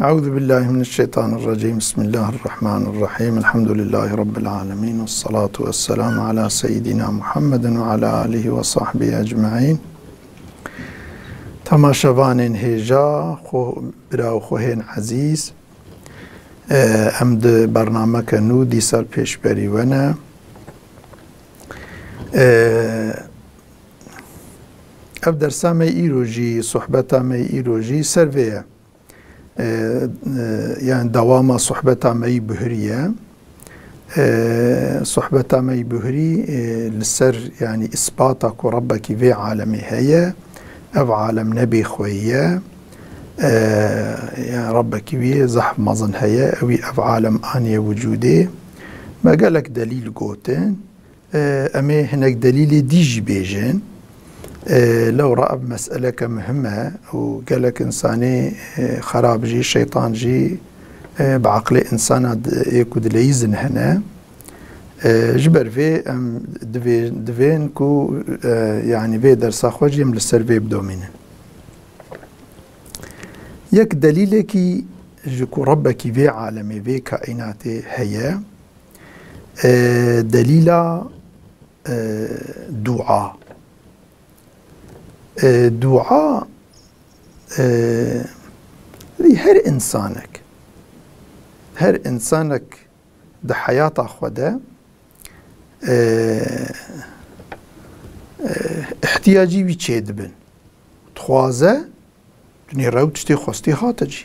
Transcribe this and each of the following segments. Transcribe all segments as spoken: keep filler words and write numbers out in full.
Euzu billahi mineşşeytanirracîm. Bismillahirrahmanirrahîm. Elhamdülillahi rabbil âlemîn. Vessalatu vesselamu ala seyyidina Muhammedin ve ala alihi ve sahbihi ecmaîn. Temaşevanên hêja, xwe, bira û xwehên ezîz, e, em di bernameke nû dîsa li pêşberî we ne. E, ev dersa me îro jî, sohbeta me îro jî ser vê ye. E, e, yani dewama sohbeta me yî bihurî ye. E, sohbeta me yî bihurî, e, li ser, yani, îspata ku Rebbekî vê alemê heye, ev alem ne bêxweyî ye. E, yani Rebbekî wî zehf mezin heye, ewî ev alem aniye wicûdê. Me gelek delîl gotin. E, em ê hinek delîlê dî jî bêjin. E, lewra ev meseleke muhim e û gelek insanê, e, xerab jî, şeytan jî, e, bi eqlê insana di-, ê ku dileyîzin hene. E, ji ber vê em divê-, divên ku, e, yani vê dersa xwe jî em li ser vê bidomînin. Yek delîlekî ji ku Rebbekî vê alemê, vê kaînatê heye, e, delîla, e, dua. E, dua, e, her insanek, her insanek di heyata xwe de, e, e, ihtiyacî wî çêdibin. Dixwaze, Dinê rew tiştê xwestî hate cî.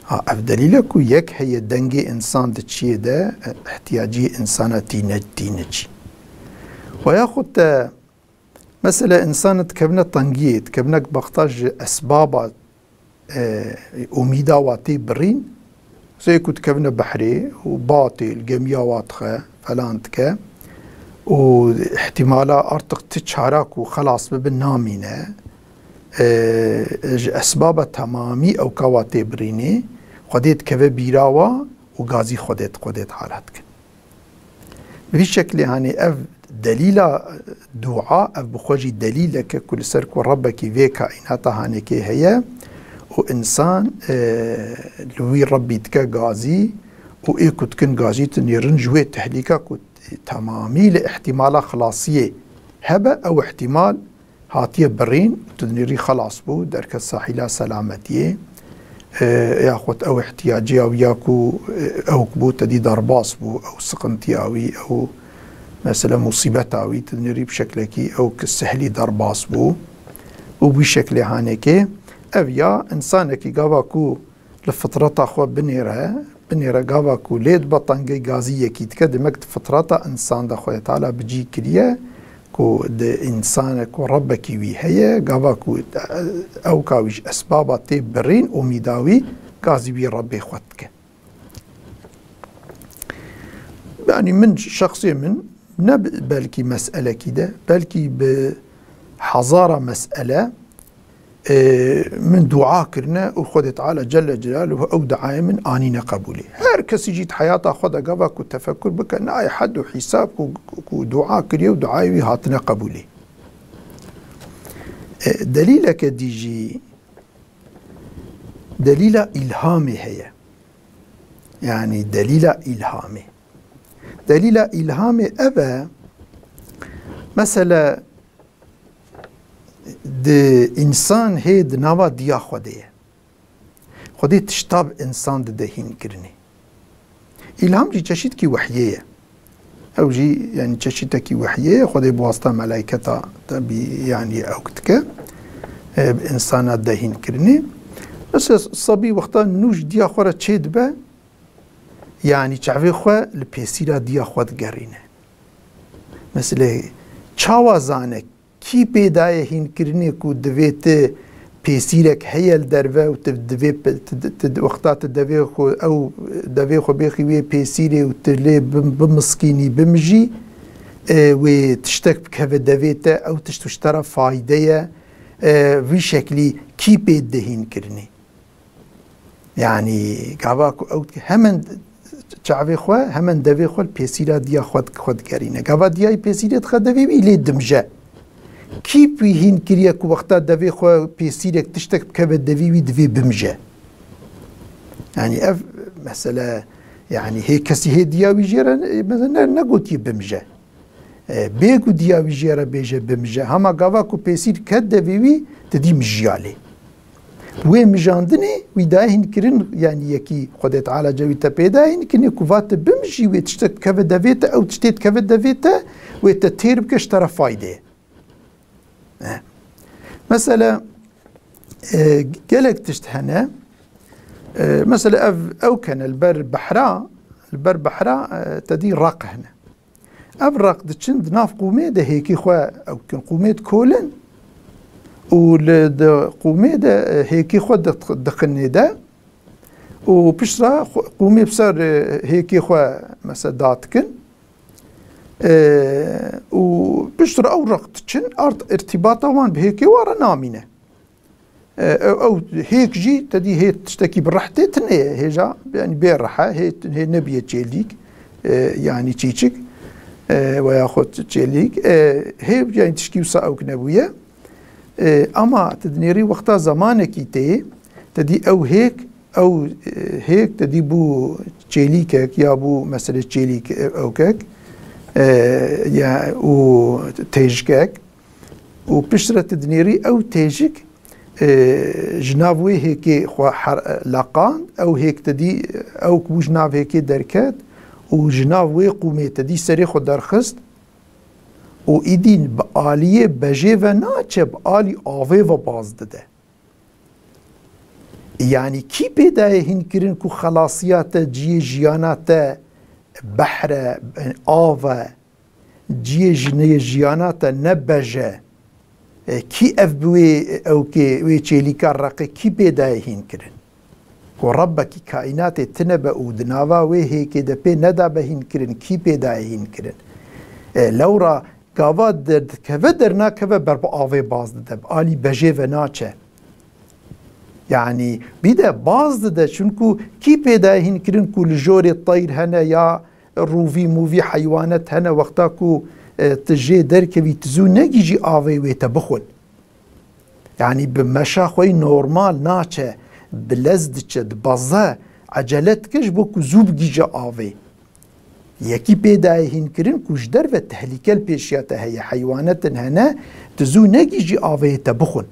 Ha, ev delîl e ku yek heye dengê insan di çiyê de, e, ihtiyaciyê insana tîne, tîne cî. Ve yaxud te, mesela, insana dikevine tengiyê, dikevine baxta ji esbaba, e, umîda wa tê birîn, zê ku dikevine behrê û ba tê li gemiya wa dixe, falan dike û ihtimala artık ti çara ku xelas bibe namîne, e, ji esbaba temamî ew ka wa tê birînê, Xwedê dikeve bîra wa û gazî Xwedê, Xwedê Teala dikin. Bi vî şeklê, hanê, ev delîla dua, ev bi xwe jî delîleke ku li ser ku Rebbekî vê kaînata hanekê heye û insan, e, li wî Rebbî dike gazî û ê ku dikin gazî dinêrin ji wê tehlîka ku temamî li ihtimala xilasiyê hebe, ew ihtimal hatiye birîn, tu dinêrî xelas bû, derket sahîla selametiyê. E, yaxud ew ihtiyaciya wî ya ku, e, ewk bû, te dî derbas bû, ew siqintiya wî, ew, mesela, musîbeta wî, tu dinêrî bi şeklekî ewk sehlî derbas bû. Û bi şeklê hanekê, ev ya insanekî gava ku li fitreta xwe binêre, binêre gava ku lê dibe tengê gazî yekî dike, demek di fitreta insan de Xwedê Teala bi cî kiriye ku di insane ku Rebbekî wî heye, gava ku ew ka wî ji esbaba tê birîn, umîda wî gazî wî Rebbê xwe dike. Yanî min, şexsê min, ne bi-, belkî meselekî de, belkî bi hezara mesele, e, min dua kirine û Xwedê Teala Celle Celaluhu ew duayê min anîne qebûlê. Her kesî jî di heyata xwe de gava ku tefekur bike, nayê hed û hîsab ku, ku dua kiriye û duayê wî hatine qebûlê. E, delîleke dî jî delîla îlhamê heye. Yanî delîla îlhamê. Delîla îlhamê ev e, mesela, di însan hê di nava diya Xwedê ye. Xwedê tişta bi însan dide hînkirinê. Îlham jî çeşîtkî wehyê ye. Ew jî, yanî, çeşîtekî wehyê ye. Xwedê bi wasta melayketa, tebî, yanî, ew dike, e, bi însana dide hînkirinê. Mesela, sebî wexta nû ji diya xwe re çê dibe, yanî çavê xwe li pêsîra diya xwe digerîne. Mesela, çawa zane kî pê daye hînkirinê ku divê ti pêsîrek heye li derve û tu divê pe-, ti, ti, ti, wexta tu devê xwe, ew devê xwe bêxî wê pêsîrê û tu lê bim-, bimiskînî, bimijî, e, wê tiştek bikeve devê te, ew tişt ji te re fayde ye, e, vî şeklî kî pê dide hînkirinê? Yanî, gava ku ew hemen çavê xwe, hemen devê xwe li pêsîra diya xwe, xwe digerîne. Gava diyayî pêsîrê dixe devê wî, lê dimije. Kî wî hîn kiriye ku wexta devê xwe pêsîrek tiştek bikeve devê wî, divê bimije? Yani ev mesele, yani hê kesî hê diya wî jê re, e, mesela ne, negotiye bimije. E, bê ku diya wî jê re bêje bimije. Hema gava ku pêsîr ket devê wî, ti dî mijiya lê. Wê mijandinê wî daye hînkirin, yani yekî Xwedê Teala cewî te pê daye hînkirinê ku va ti bimijî wê tiştek keve devê te, ew tiştê keve devê te, wê te têr bike ji te re fayde. E. Mesela, e, gelek tişt hene. E, mesela ev, ew kene li ber behra, li ber behra, e, te dî req hene. Ev req diçin di nav qûmê de hêkê xwe ew dikin, qûmê dikolin û li di qûmê de, e, hêkê xwe di-, diqinê de û piştre xwe, qûmê bi ser, e, hêkê xwe mesela dadikin. E, û piştre ew req diçin, art irtîbata wan bi hêkê wan re namîne. E, ew, ew hêk jî te dî hê tiştekî bi reh tê tune ye. Hêja, yani bê rehe, hê, hê nebiye çêlîk, e, yani çîçik, e, veya xwe çêlîk. E, hê, yani tişkî wisa ewk nebûye. E, ama tu dinêrî wexta zamanekî tê, te dî ew hêk, ew, e, hêk te dî bû çêlîkek ya bû mesele çêlîk, e, ewkek, e, ya û têjikek. Û piştre tu dinêrî ew têjik, e, ji nav wê hêkê xwe her-, leqand, ew hêk te dî, ew ku bû ji nav hêkê derket û ji nav wê qûmê te dî serê xwe derxist û îdî bi aliyê bejê ve naçe, bi alî avê ve baz dide. Yanî kî pê daye hînkirin ku xelasiya te ciyê jiyana te behr e, av e, ciyê jinê jiyana te ne bej e? E, kî ev bi wê ewkê, wê çêlîka reqê kî pê daye hînkirin? Ku Rebbekî kaînatê tine be û di nava wê hêkê de pê nedabe hînkirin, kî pê daye hînkirin? E, lewra gava derdikeve dernakeve ber bi avê baz dide, bi alî bejê ve naçe. Yanî bî de baz dide, çunku kî pê daye hînkirin ku li jorê teyr hene ya rûvî mûvî heywanet hene, wexta ku, e, tu jê derkevî, tu zû negihîjî avê wê te bixwin. Yanî bi meşa xwe yî normal naçe, bi lez diçe, dibeze, ecele dike ji bo ku zû bigihîje avê. Yekî pê daye hînkirin ku ji derve tehlîke li pêşiya te heye, heywanetin hene, tu zû negihîjî avê te bixwin.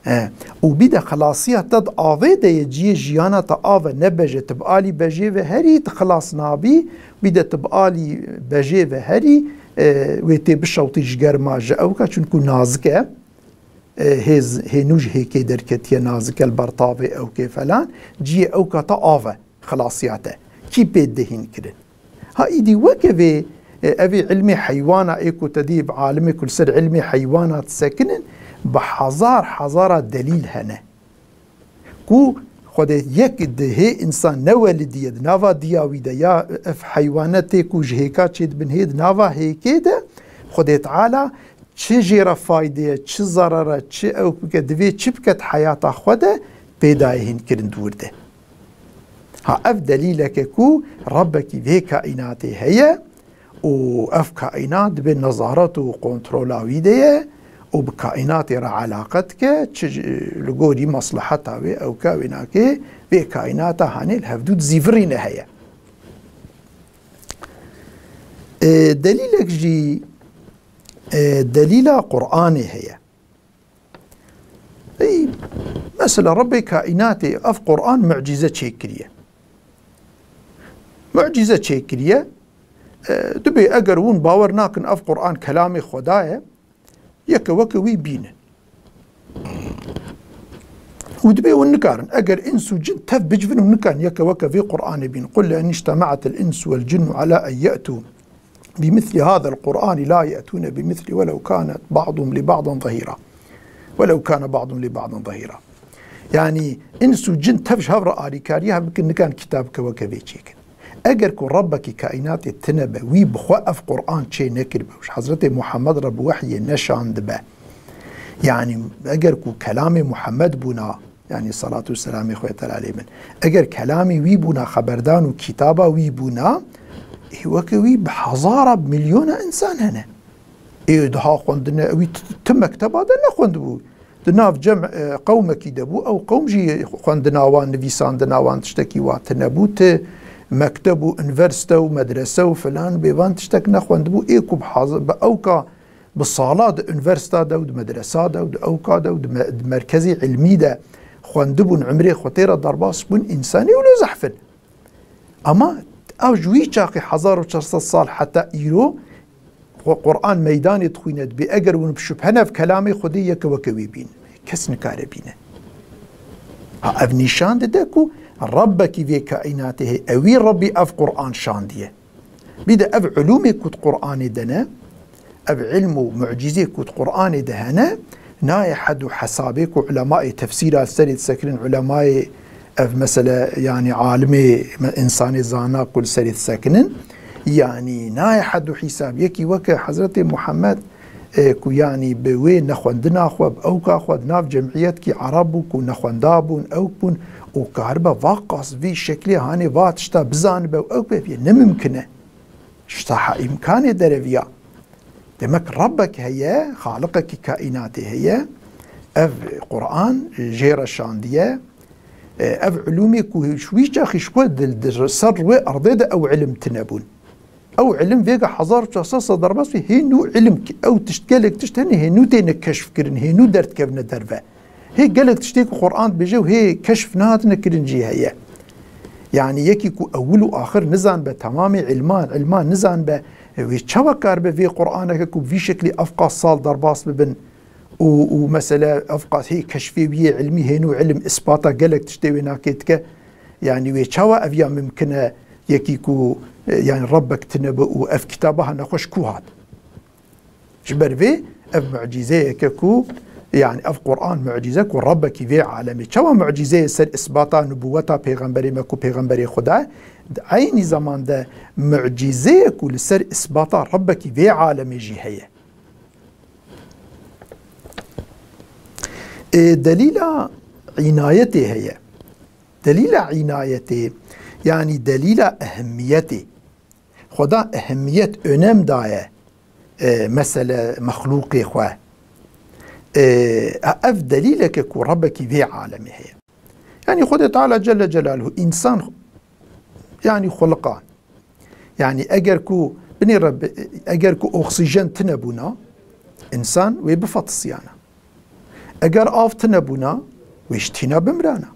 E, û bî de xelasiya te di avê de ye, ciyê jiyana te av e, ne bej e, tu bi alî bejê ve herî tu xilas nabî, bî de tu bi alî bejê ve herî, e, wê tê bişewtî ji germa ji ewka, çunku nazik e. E, hêz, hê nû ji hêkê derketiye, nazik e, li ber tavê ewkê falan, ciyê ewka te av e. Xelasiya te. Kî pê dide hînkirin? Ha îdî weke vê, e, evê ilmê heywana ê ku te dî bi alimê ku li ser ilmê heywana disekinin, bi hezar hezara delîl hene. Ku Xwedê yek di hê însan ne welidî ye, di nava diya wî de ya ev heywanetê ku ji hêka çêdibin hê di nava hêkê de, Xwedê Teala çi jê re fayde ye, çi zarar e, çi ew bike, divê çi bike di heyata xwe de, pê daye hînkirin di wir de. Ha, ev delîlek e ku Rebbekî vê kaînatê heye û ev kaînat dibe nezaret û kontrola wî de ye û bi kaînatê re eleqe dike, çi ji, li gorî mesleheta wê, ewka wê nake, vê kaînata hanê li hevdû dizîvirîne heye. E, delîlek jî, e, delîla Qur'anê heye. Ey, mesela Rebbê kaînatê ev Qur'an mucîze çêkiriye. Mucîze çêkiriye. E, dibê eger hûn bawer nakin ev Qur'an kelamê Xweda ye, yeke weke wî bînin. Û dibê hûn nikarin, eger îns û cin tev bicivin, hûn nikarin yeke weke vê Qur'anê bînin. Qul le in îctema'atil însu wel cinnu ala en ye'tû bimîslî hâzel Qur'anî la ye'tûne bimîslî welew kâne ba'duhum li ba'din zehîra. Welew kâne ba'duhum li ba'din zehîra. Yanî îns û cin tev ji hev re alîkariyê hev bikin, nikan kitabke weke vê çêkin. Eger ku Rebbekî kaînatê tine be, wî bi xwe ev Qur'an çê nekiribe û ji Hezretê Muhammed re bi wehyê neşandibe, yanî eger ku kelamê Muhammed bûna, yanî salatu û selamê Xwedê Teala lê bin, eger kelamê wî bûna, xeberdan û kitaba wî bûna, ê weke wî bi hezara, bi milyona însan hene. Ê diha xwendine, wî ti, ti mekteba de nexwendibû. Di nav cem, e, qewmekî de bû, ew qewm jî xwendina wan, nivîsandina wan tiştekî wa tine bû. Ti mekteb û unîversîte û medrese û filan bêvan tiştek nexwendibû. Ê ku bi haz-, bi ewka, bi sala di unîversîta de û di medresa de û di ewka de û di me-, di merkezê ilmî de xwendibûn, umrê xwe tê re derbas bûn, însanî wilo zehf in. Ama ew ji wî çaxê hezar û çar sed sal heta îro xwe Quran meydanê dixwîne, dibê eger hûn bi şubhe ne, ev kelamê Xwedê yeke weke wê bîn. Kes nikare bîne. Ha, ev nîşan dide ku Rebbekî vê kaînatê heye. Ewî Rebbî ev Quran şandiye. Bî de ev ulûmê ku di Quranê de ne, ev ilm û mucîzê ku di Quranê de hene, nayê hed û hesabê ku ulemayê tefsîra li serê disekinin, ulemayê ev mesele, yanî alimê me-, însanê zana ku li serê disekinin, yanî nayê hed û hîsab. Yekî weke Hezretê Muhammed, e, ku yanî bi wê nexwendina xwe, bi ewka xwe di nav cemîyetkî Ereb bû ku nexwenda bûn, ewk bûn û karibe va qas vî şeklê hanê va tişta bizanibe û ewk be, ne mimkin e. Ji saha îmkanê dereviya. Demek Rebbek heye, Xaliqekî kaînatê heye. Ev Quran jê re şandiye. E, ev ulûmê ku ji wî çaxî ji xwe di, di ser rûyê erdê de ew ilim tine bûn. Ew ilim vêga hezar û çar sed sal derbas bî, hê nû ilim ki, ew tişt, gelek tişt hene hê nû têne keşf kirin, hê nû derdikevine derve. Hê gelek tiştê ku Quran dibêje û hê keşf nehatine kirin jî heye. Yanî yekî ku ewil û axir nizanbe, temamê ilman, ilman nizanbe, e, wê çawa karibe vê Quraneke ku bi vî şeklî evqas sal derbas bibin û, û mesele evqas hê keşfê wî yê ilmî hê nû ilim îspata gelek tiştê wê nakê dike? Yanî wê çawa ev ya mimkin e, yekî ku, e, yanî Rebbek tine bi û ev kitaba ha nexweş ku hat? Ji ber vê ev mucîzeyeke ku, yanî ev Quran mucîze ku Rebbekî vê alemê. Çawa mucîzeyê ser îsbata nubûweta pêxemberê me ku pêxemberê Xuda, di eynî zeman de mucîzeyê ku li ser îsbata Rebbekî vê alemê jî heye. Ê, delîla înayetê heye. Delîla înayetê, yanî delîla ehemmiyetê. Xweda ehemmiyet, önem daye, e, mesele mexlûqê xwe. E, ev delîleke ku Rebbekî vê alemê heye. Yanî Xwedê Teala Celle Celaluhu însan, yanî xuliqan. Yanî eger ku binê Reb-, eger ku oksîjen tine bûna, însan wê bifetisiyana. Eger av tine bûna, wê ji tîna bimirana.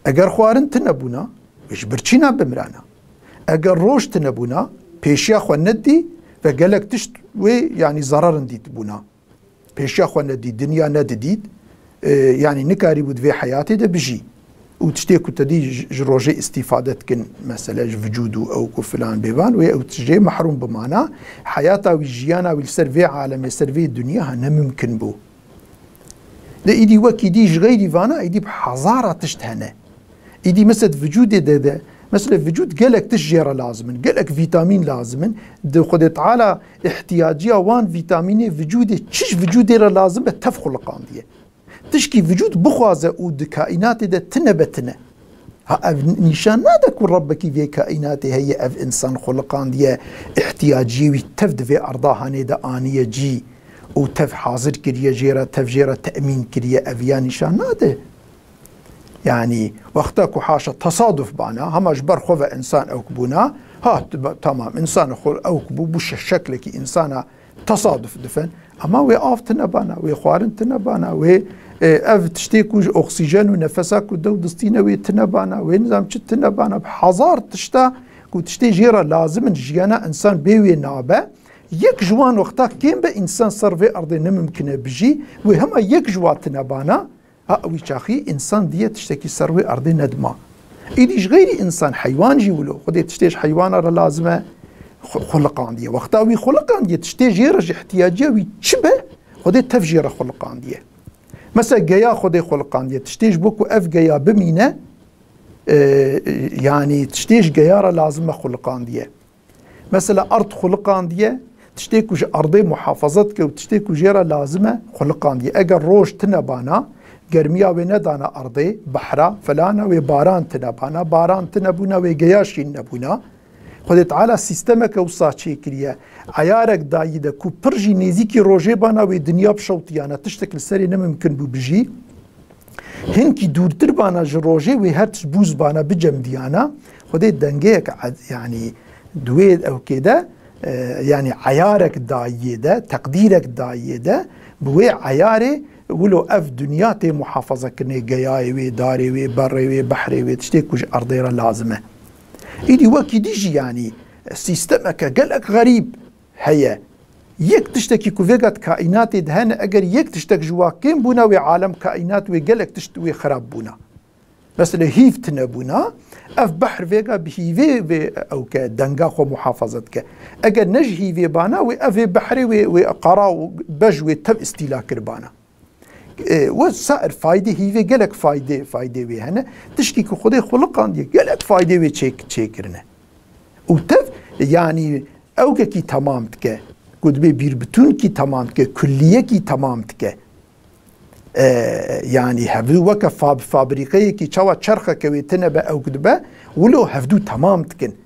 Eger xwarin tine bûna, wê ji birçîna bimirana. Eger roj tine bûna, pêşiya xwe nedî ve gelek tişt wê, yanî zerarin dît bûna. Pêşiya xwe nedît, dinya nedidît, e, yanî nikarîbû di vê heyatê de bijî. Û tiştê ku te dî ji, ji rojê îstîfade dikin, mesele ji vicûd û ew ku filan bêvan, wê ew tijê mehrûm bimana. Heyata wî, jiyana wî li ser vê alemê, ser vê dinya ha ne mimkin bû. De îdî wekî dî ji xeyrî vana, îdî bi hezara tişt hene. Îdî mesela di vicûdê de, de, mesela vicûd gelek tişt jê re lazim in, gelek vîtamîn lazim in. Di Xwedê Teala îhtiyaciya wan vîtamînê vicûdê, çi ji vicûdê re lazim be, tev xuliqandiye. Tişkî vicûd bixwaze û di kaînatê de tine be tine. Ha, ev nîşan nade ku Rebbekî vê kaînatê heye, ev însan xuliqandiye, îhtiyaciyê wî tev di vê erda hanê de aniye cî û tev hazir kiriye jê re, tev jê re te'mîn kiriye, ev ya nîşan nade. Yanî, wexta ku haşa tesaduf bana, hema ji ber xwe ve însan ewk bûna, ha, t-, ba-, tamam, însan xwe ewk bû, bû şe-, şeklekî însana tesaduf difen. Ama wê av tine bana, wê xwarin tine bana, wê, e, ev tiştê ku ji oksîjen û nefesa ku dew distîne wê tine bana, wê nizam çi tine bana, bi hezar tişta ku tiştê jê re lazim in jiyana însan bê wê nabe. Yek ji wan wexta kêm be, însan ser vê erdê ne mimkin e bijî, wê hema yek ji wan tine bana, ha, wî çaxî însan diye tiştekî ser wê erdê nedima. Îdî ji xeyrî însan, heywan jî wilo. Xwedê tiştê ji heywana re lazim e, xu-, xuliqandiye. Wexta wî xuliqandiye, tiştê jê re ji ihtiyaciya wî çi be, Xwedê tev jê re xuliqandiye. Mesela geya Xwedê xuliqandiye. Tiştê ji bo ku ev geya bimîne, e, e, yanî tiştê ji geya re lazim e xuliqandiye. Mesela erd xuliqandiye, tiştê ku ji erdê muhafaza dike û tiştê ku jê re lazim e, xuliqandiye. Eger roj tine bana, germiya wê nedana erdê, behra, filana, wê baran tine bana, baran tine bûna, wê geya şîn nebûna. Xwedê Teala sîstemeke wisa çêkiriye. Eyarek dayî de ku pir jî nêzîkî rojê bana wê dinya bişewtiyana, tiştek li serê ne mimkin bû bijî. Hinkî dûrtir bana ji rojê wê her tişt bûz bana bicemdiyana. Xwedê dengeyek ed-, yanî di wê ewkê de, e, yanî eyarek dayiyê de, teqdîrek dayiyê de, bi wê eyarê wilo ev dinya tê muhafaza kirinê, geyayê wê, darê wê, berê wê, behrê wê, tiştê ku ji erdê re lazim e. Îdî wekî dî jî yanî sîstemeke gelek xerîb heye. Yek tiştekî ku vêga di kaînatê de hene, eger yek tiştek ji wa kêm bûna, wê alem kaînat wê gelek tişt wê xerab bûna. Mesela hîv tine bûna, ev behr vêga bi hîvê vê ew ke denga xwe muhafaza dike. Eger ne ji hîvê bana, wê ev ê behrê wê, wê qara û bej wê tev îstîla kiribana. E, we sair faydê hîvê gelek faydê, faydê wê hene. Tişkî ku Xwedê xuliqandiye gelek faydê wê çêk-, çêkirine. Û tev, yanî ewkekî temam dike. Ku dibê bîrbitûnkî temam dike, kulliyekî temam dike. E, yanî hevdû weke fab-, fabrîqeyekî çawa çerxeke wê tine be ewk dibe, wilo hevdû temam dikin.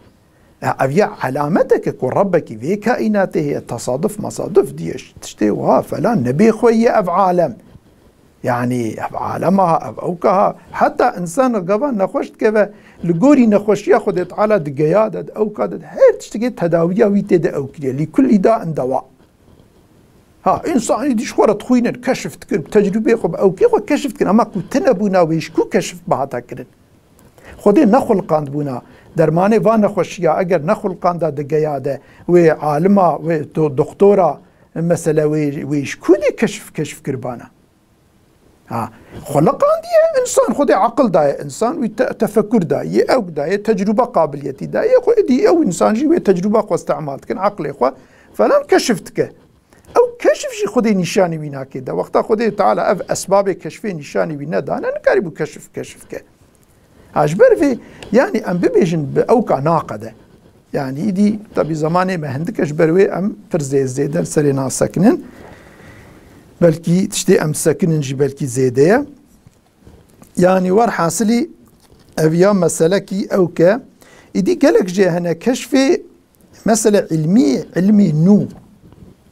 E, ev ya elameteke ku Rebbekî vê kaînatê heye, tesaduf, mesaduf diye, tiştê wiha falan nebê xwe ye ev alem. Yanî ev alema ha, ev ewka ha. Heta însan gava nexweş dikeve, li gorî nexweşiya Xwedê Teala di geya de, di ewka de, her tiştekê tedawiya wî tê de ew kiriye. Lîkullî dain dewa. Ha, însanî dî ji xwe re dixwînin, keşif dikin, tecrûbeyê xwe bi ewkê xwe keşif dikin. Ema ku tune bûna wê ji ku keşif bihata kirin? Xwedê nexulqandbûna dermanê va nexweşiya, eger nexulqanda di geya de, wê alima, wê do-, doktora, mesele wê, wê ji ku dî keşif, keşif kiribana? Ha, xuliqandiye însan, Xwedê aqil daye însan, wî te-, tefekur daye, ewk daye, tecrûbe qabiliyetî daye, xwe êdî ew însan jî wê tecrûba xwe îstemal dikin, aqilê xwe falan keşif dike. Ew keşif jî Xwedê nîşanî wî nake de. Wexta Xwedê Teala ev esbabê keşfê nîşanî wî nedane, nikarîbû keşif, keşif ke. Ha, ji ber vê, yanî em bibêjin bi ewka naqede. Yanî îdî, tebî zemanê me hindik e, ji ber wê em pir zê-, zêde li serê nasekinin. Belkî tiştê em sekinin jî belkî zêde ye. Yanî werhasilî ev ya meselekî ew ke, îdî gelek jê hene keşfê, mesele îlmî, îlmî nû.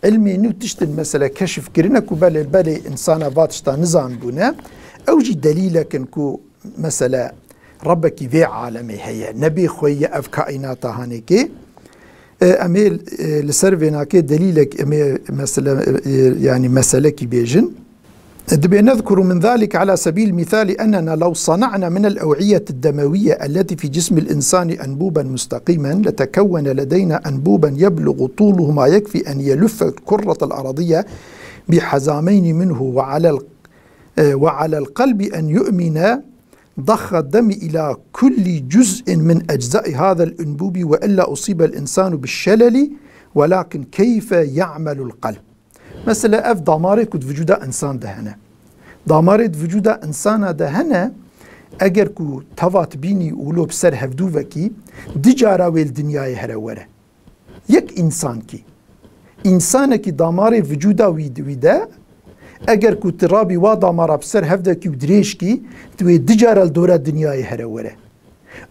Îlmî nû tiştin mesele keşif kirine ku belê, belê însana va tişta nizanbûne. Ew jî delîlek in ku mesele Rebbekî vê alemê heye. Nebê xwe ye ev kaînata hanekê. E, em ê, e, li ser vênakê delîlek, em ê mesela, e, yanî meselekî bêjin. دبي نذكر من ذلك على سبيل المثال أننا لو صنعنا من الأوعية الدموية التي في جسم الإنسان أنبوبا مستقيما لتكون لدينا أنبوبا يبلغ طوله ما يكفي أن يلف الكرة الأرضية بحزامين منه، وعلى ال-، آه، وعلى القلب أن يؤمن ضخ الدم إلى كل جزء من أجزاء هذا الأنبوب، وإلا أصيب الإنسان بالشلل، ولكن كيف يعمل القلب؟ Mesela ev damarê ku di vücuda însan de hene. Damarê di vücuda însana de hene, eger ku teva tu bînî û lo bi ser hevdû vekî, du cara wê li dinyayê here were. Yek însankî. Însanekî damarê vücuda wî di wî de, eger ku tu rabî wa damara bi ser hev de kî û dirêj kî, tu wê du cara li dora dinyayê here were.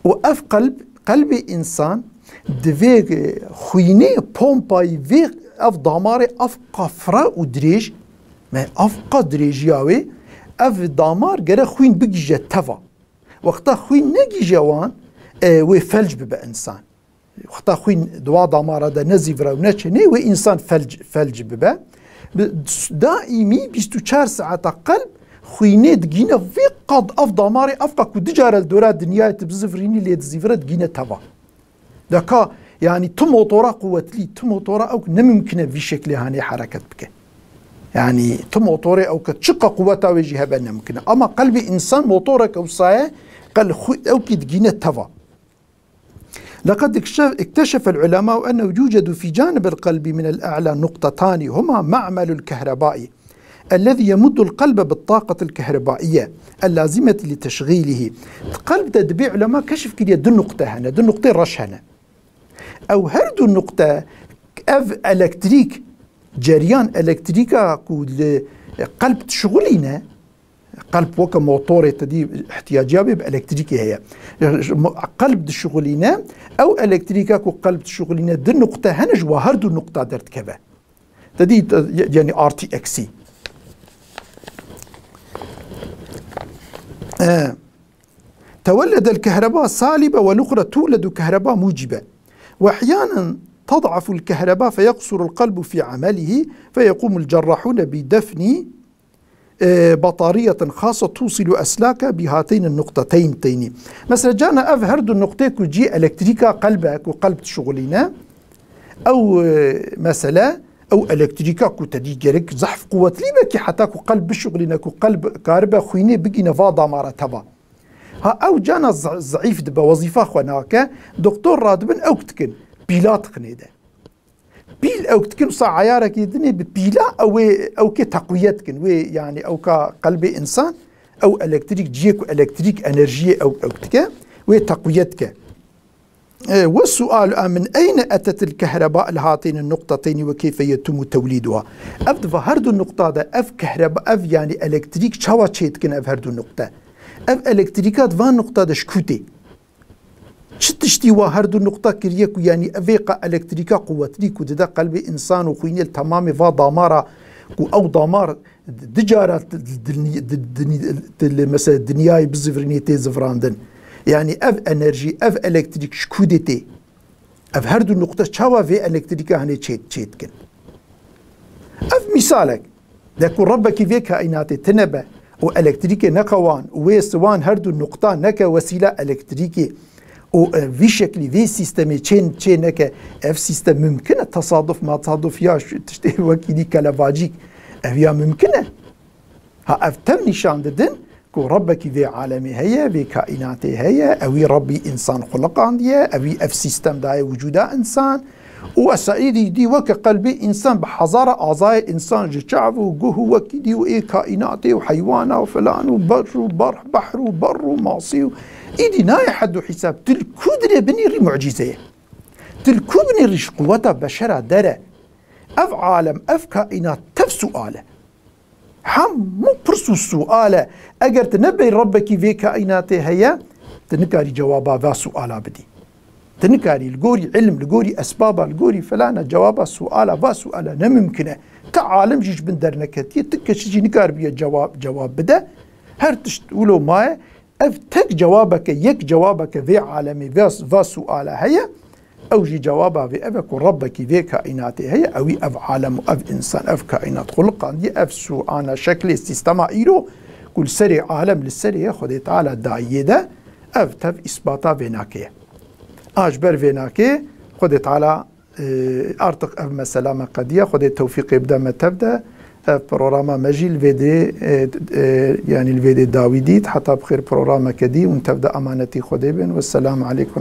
Û ev qelb, qelbê însan di vê, e, xwînê pompayî vê ev damarê ev qafra û dirêj, me ev qa dirêjiya wê, ev damar gere xwîn bigîje teva. Wexta xwîn negîje wan, e, wê felc bibe însan. Wexta xwîn di wa damara de nezîvire û neçe, nê wê însan felc, felc bibe. Bi, daîmî bîst û çar saeta qelb xwînê digîne vê qad ev damarê ev qa ku du cara li dora dinyayê tu bizivirînî lê dizîvire digîne teva. Deka, yanî tu motora quwetlî, tu motora ew ne mimkin e vî şeklê hanê hereket bike. Yanî tu motorê ew ke çiqa quweta wê jî hebe ne mimkin e. Ama qelbê însan motorek ewsa ye, qel xwe ew kî digîne teva. لقد اكتشف، اكتشف العلماء أنه يوجد في جانب القلب من الأعلى نقطتان هما معمل الكهرباء الذي يمد القلب بالطاقة الكهربائية اللازمة لتشغيله. Qelb de dibê ulema keşf kiriye du nuqte hene, du nuqtê reş hene. Ew her du nuqte ev elektrîk, ceryan elektrîka ku li qelb dişixulîne, Qelb weke motorê te dî ihtiyaciya wê bi elektrîkê heye. Qelb dişixulîne, ew elektrîka ku qelb dişixulîne di nuqte hene ji wa her du nuqta derdikeve. Te dî, te, yani artı eksi. E, تولد الكهرباء سالبة والأخرى تولد كهرباء موجبة. وأحيانا تضعف الكهرباء فيقصر القلب في عمله فيقوم الجراحون بدفن، e, بطارية خاصة توصل أسلاك بهاتين النقطتين تيني. Mesela cana ev her du nuqtê ku cî elektrîka qelb e, ku qelb dişixulîne, ew, e, mesele, ew elektrîka ku te dî gerek zehf quwetlî be ki heta ku qelb bişixulîne, ku qelb karibe xwînê bigîne va damara teva. Ha ew cana ze-, zeîf dibe, wezîfa xwe nake, doktor radibin ewk dikin, pîla dixinê de. Pîl ewk dikin, wisa eyarekî dinê bi pîla ew ê, ewkê teqwiyet dikin. Wê, yani ewka qelbê insan, ew elektrîk, ciyê ku elektrîk enerjiyê ewk, ewk dike, wê teqwiyet dike. E, والسؤال من أين أتت الكهرباء لهاتين النقطتين وكيف يتم توليدها؟ Ev di va her du nuqta de ev kehreba, ev yani elektrîk çawa çêdikin ev her du nuqte? Ev elektrîka di van nuqta de ji ku tê? Çi tiştî wa her du nuqta kiriye ku yani ev ê qa elektrîka quwetlî ku dide qelbê însan û xwînê li temamê va damara ku ew damar di cara di, di, di, di, di, mesela dinyayê bizivirînê tê zivirandin. Yani ev enerjî, ev elektrîk ji ku dê tê? Ev her du nuqte çawa vê elektrîka hinê çê, çê dikin? Ev mîsalek. De ku Rebbekî vê kaînatê tine be û elektrîkê neqewan û wê siwan her du nuqta neke wesîla elektrîkê û, e, vî şeklî vê sîstemê çê, çê neke, ev sîstem mimkin e? Tesaduf, matesaduf ya şu tiştê wekî dî kelebacîk, ev ya mimkin e? Ha, ev tev nîşan didin ku Rebbekî vê alemê heye, vê kaînatê heye, ewî Rebbî însan xuliqandiye, ewî ev sîstem daye wicûda însan. Û esa êdî dî weke qelbê însan bi hezara azayê însan ji çav û guh û wekî dî û ê kaînatê û heywana û filan û ber û ber, behr û ber û masî û êdî nayê hed û hîsab. Tu li ku dinê binêrî mucîze ye? Tu li ku binêrî ji quweta beşera der e? Ev alem, ev kaînat tev sual e. Hemû pirs û sual e. Eger tu nebey Rebbekî vê kaînatê heye, tu nikarî cewaba va suala bidî. Tu nikarî li gorî ilm, li gorî esbaba, li gorî filana cewaba suala, va suala ne mimkin e. Ti alim jî ji bin derneketiye, ti kes jî nikaribiye cewab, cewab bide. Her tişt wilo maye, ev tek cewabeke, yek cewabeke vê alemê, va, va suala heye. Ew jî cewaba vê ev e ku Rebbekî vê kaînatê heye, ewî ev alem û ev însan, ev kaînat xuliqandiye, ev suana şeklê sîstema îro ku li serê alem li serê ye Xwedê Teala dayiyê de, ev tev îsbata vê nake ye. A ji ber vê nake, Xwedê Teala, e, artık ev mesela me qediya, Xwedê tewfîqê bide me tev de, ev programa me jî li vê dê, e, e, yanî li vê dê dawî dît, heta bi xêr programeke dî hûn tev de emanetî Xwedê bin. Wesselamu aleykum.